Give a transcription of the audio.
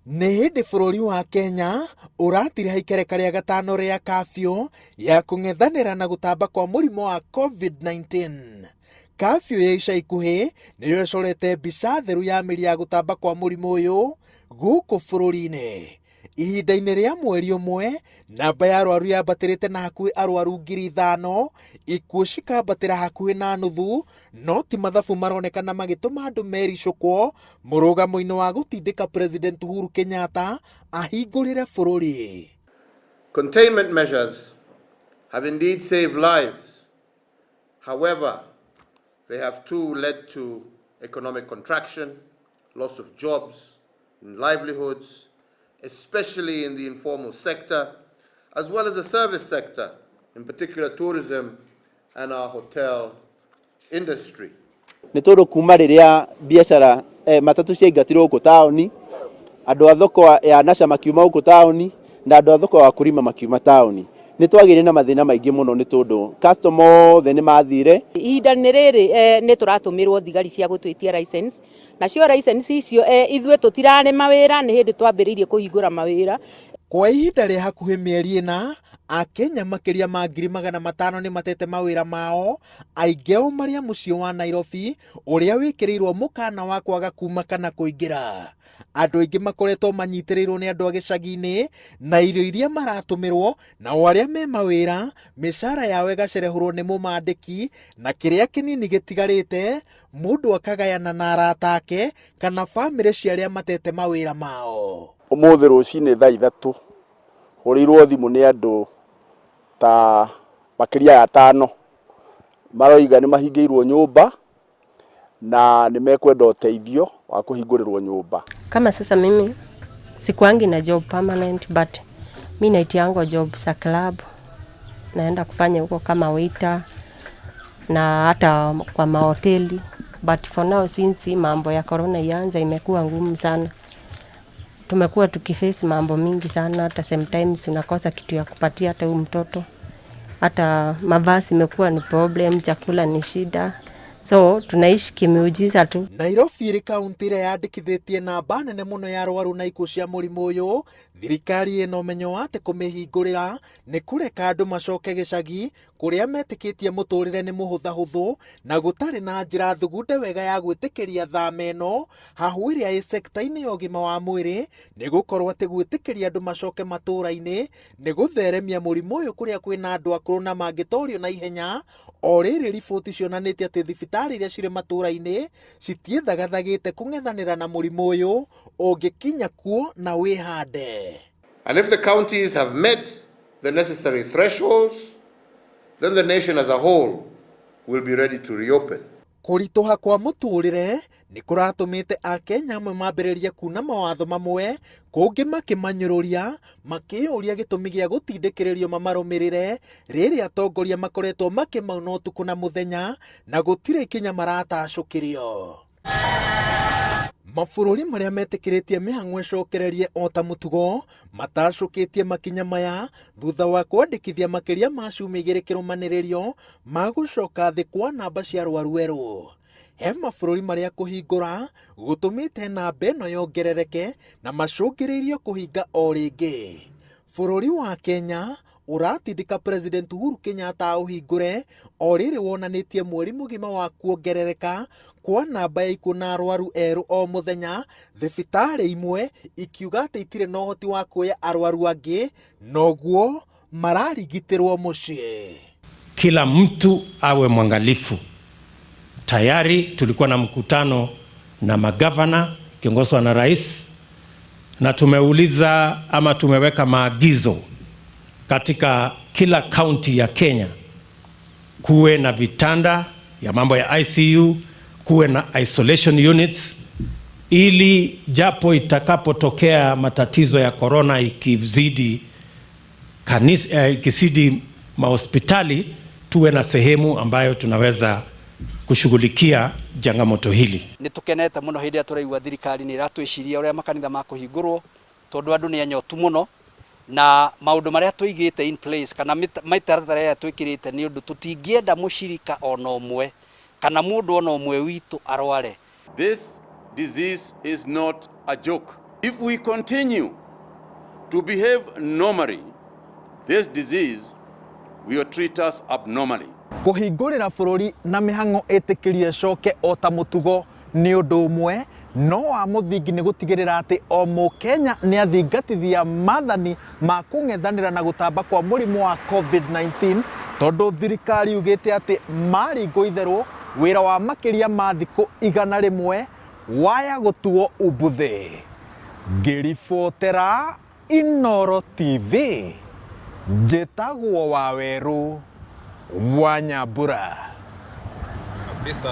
Nĩ hĩndĩ bũrũri wa Kenya ũratiriha ikereka rĩa gatano rĩa kafyu ya kũng'ethanĩra na gũtamba kwa mũrimũ wa COVID-19. Kafyu ya ica ikuhĩ nĩyo ĩcorete mbica theru ya mĩri ya gũtamba kwa mũrimũ ũyũ gũkũ bũrũri-inĩ. Ihinda-inĩ rĩa mweri ũmwe, namba ya arwaru yambatĩrĩte na hakuhĩ arwaru 5,000, ikuũ cikambatĩra hakuhĩ na nuthu, no ti mathabu maronekana magĩtũma andũ mericũkwo mũrũgamo-inĩ wa gũtindĩka President Uhuru Kenyatta ahingũrĩre bũrũri. Containment measures have indeed saved lives. However, they have too led to economic contraction, loss of jobs and livelihoods, especially in the informal sector, as well as the service sector, in particular tourism and our hotel industry. Nĩ tondũ kuma rĩrĩa biacara matatũ ciaingatirwo gũkũ taũni, andũ a thoko ya Nasha makiuma gũkũ taũni na andũ a thoko ya Wakulima makiuma taũni, nĩ twagĩire na mathĩna maingĩ mũno nĩ tondũ customer othe nĩ mathire. Ihinda-inĩ rĩrĩ nĩ tũratũmĩrwo thigari cia gũtwĩtia license, nacio license icio ithuĩ tũtirarĩ mawĩra, nĩ hĩndĩ twambĩrĩirie kũhingũra mawĩra. Kwa ihinda rĩa hakuhĩ mĩeri 4, Akenya makĩria ma 500,000 nĩ matete mawĩra mao, aingĩ ao marĩ a mũciĩ wa Nairobi ũrĩa wĩkĩrĩirwo mũkana wa kwaga kuma kana kũingĩra. Andũ aingĩ makoretwo manyitĩrĩirwo nĩ andũ a gĩcagi-inĩ na irio iria maratũmĩrwo, nao arĩa me mawĩra mĩcara yao ĩgacerehũrwo nĩ mũmandĩki, na kĩrĩa kĩnini gĩtigarĩte mũndũ akagayana na arata ake kana bamĩrĩ cia arĩa matete mawĩra mao. Ũmũthĩ rũcinĩ thaa 3 hũrĩirwo thimũ nĩ andũ ta makĩria ya 5, maroiga nĩ mahingĩirwo nyũmba na nĩ mekwenda ũteithio wa kũhingũrĩrwo nyũmba. Kama sasa mimi sikuangi na job permanent, but mi naitiangwa job za club, naenda kufanya huko kama waiter na hata kwa mahoteli, but for now, since mambo ya corona ianza, imekuwa ngumu sana. Tumekuwa tukiface mambo mingi sana, hata sometimes unakosa kitu ya kupatia hata huyu mtoto, hata mavazi imekuwa ni problem, chakula ni shida, so tunaishi kimiujiza tu. Nairobi ĩrĩ kaunti ĩrĩa yandĩkithĩtie namba nene mũno ya arwaru na ikuũ cia mũrimũ ũyũ. Thirikari ĩna ũmenyo wa atĩ kũmĩhingũrĩra nĩ kũreka andũ macoke gĩcagi kũrĩa metĩkĩtie mũtũrĩre nĩ mũhũthahũthũ na gũtarĩ na njĩra thugunde wega ya gwĩtĩkĩria thama ĩno hahũ ĩrĩa ĩ sekta-inĩ ya ũgima wa mwĩrĩ, nĩ gũkorwo atĩ gwĩtĩkĩria andũ macoke matũũra-inĩ nĩ gũtheremia mũrimũ ũyũ kũrĩa kwĩna andũ akũrũ na mangĩtorio na ihenya. O rĩrĩ riboti cionanĩtie atĩ thibitarĩ iria cirĩ matũũra-inĩ citiĩthagathagĩte kũng'ethanĩra na mũrimũ ũyũ ũngĩkinya kuo na wĩhande. And if the counties have met the necessary thresholds, then the nation as a whole will be ready to reopen. Kũritũha kwa mũtũrĩre nĩ kũratũmĩte Akenya amwe mambĩrĩrie kuna mawatho mamwe, kũngĩ makĩmanyũrũria makĩyũria gĩtũmi gĩa gũtindĩkĩrĩrio mamarũmĩrĩre rĩrĩa atongoria makoretwo makĩmauna ũtukũ na mũthenya na gũtirĩ ikinya maratacũkĩrio. Mabũrũri marĩa metĩkĩrĩtie mĩhang'o ĩcokererie o ta mũtugo matacũkĩtie makinya maya thutha wa kwandĩkithia makĩria ma ciumia 2 kĩrũmanĩrĩrio ma gũcoka thĩ kwa namba cia arwaru erũ. He mabũrũri marĩa kũhingũra gũtũmĩte namba ĩno yongerereke na macũngĩrĩirio kũhinga o rĩngĩ. Bũrũri wa Kenya ũratindĩka President Uhuru Kenyatta aũhingũre o rĩrĩ wonanĩtie mweri mũgima wa kuongerereka kwa namba ya ikuũ na arwaru erũ o mũthenya, thibitarĩ imwe ikiuga atĩ itirĩ na ũhoti wa kuoya arwaru angĩ noguo mararigitĩrwo mũciĩ. Kila mtu awe mwangalifu. Tayari tulikuwa na mkutano na magavana kiongozwa na rais, na tumeuliza ama tumeweka maagizo katika kila kaunti ya Kenya kuwe na vitanda ya mambo ya ICU, kuwe na isolation units, ili japo itakapotokea matatizo ya corona ikizidi ikizidi mahospitali, tuwe na sehemu ambayo tunaweza kushughulikia changamoto hili. Nĩ tũkenete mũno hĩndĩ ĩrĩa tũraigua thirikari nĩ ĩratwĩciria ũrĩa makanitha makũhingũrwo, tondũ andũ nĩ anyotu mũno na maũndũ marĩa tũigĩte in place kana mĩtaratara ĩrĩa twĩkĩrĩte, nĩ ũndũ tũtingĩenda mũcirika ona ũmwe kana mũndũ ona ũmwe witũ arware. This disease is not a joke. If we continue to behave normally, this disease will treat us abnormally. Kũhingũrĩra bũrũri na mĩhang'o ĩtĩkĩrie ĩcoke o ta mũtugo nĩ ũndũ ũmwe, no wa mũthingi nĩ gũtigĩrĩra atĩ o Mũkenya nĩ athingatithia maathani ma kũng'ethanĩra na gũtamba kwa mũrimũ wa COVID-19, tondũ thirikari yugĩte atĩ maringwo itherũ wĩra wa makĩria ma thikũ 100 waya gũtuo umbuthĩ. Ngĩribotera Inooro TV, njĩtagwo Wawerũ wa Nyambura.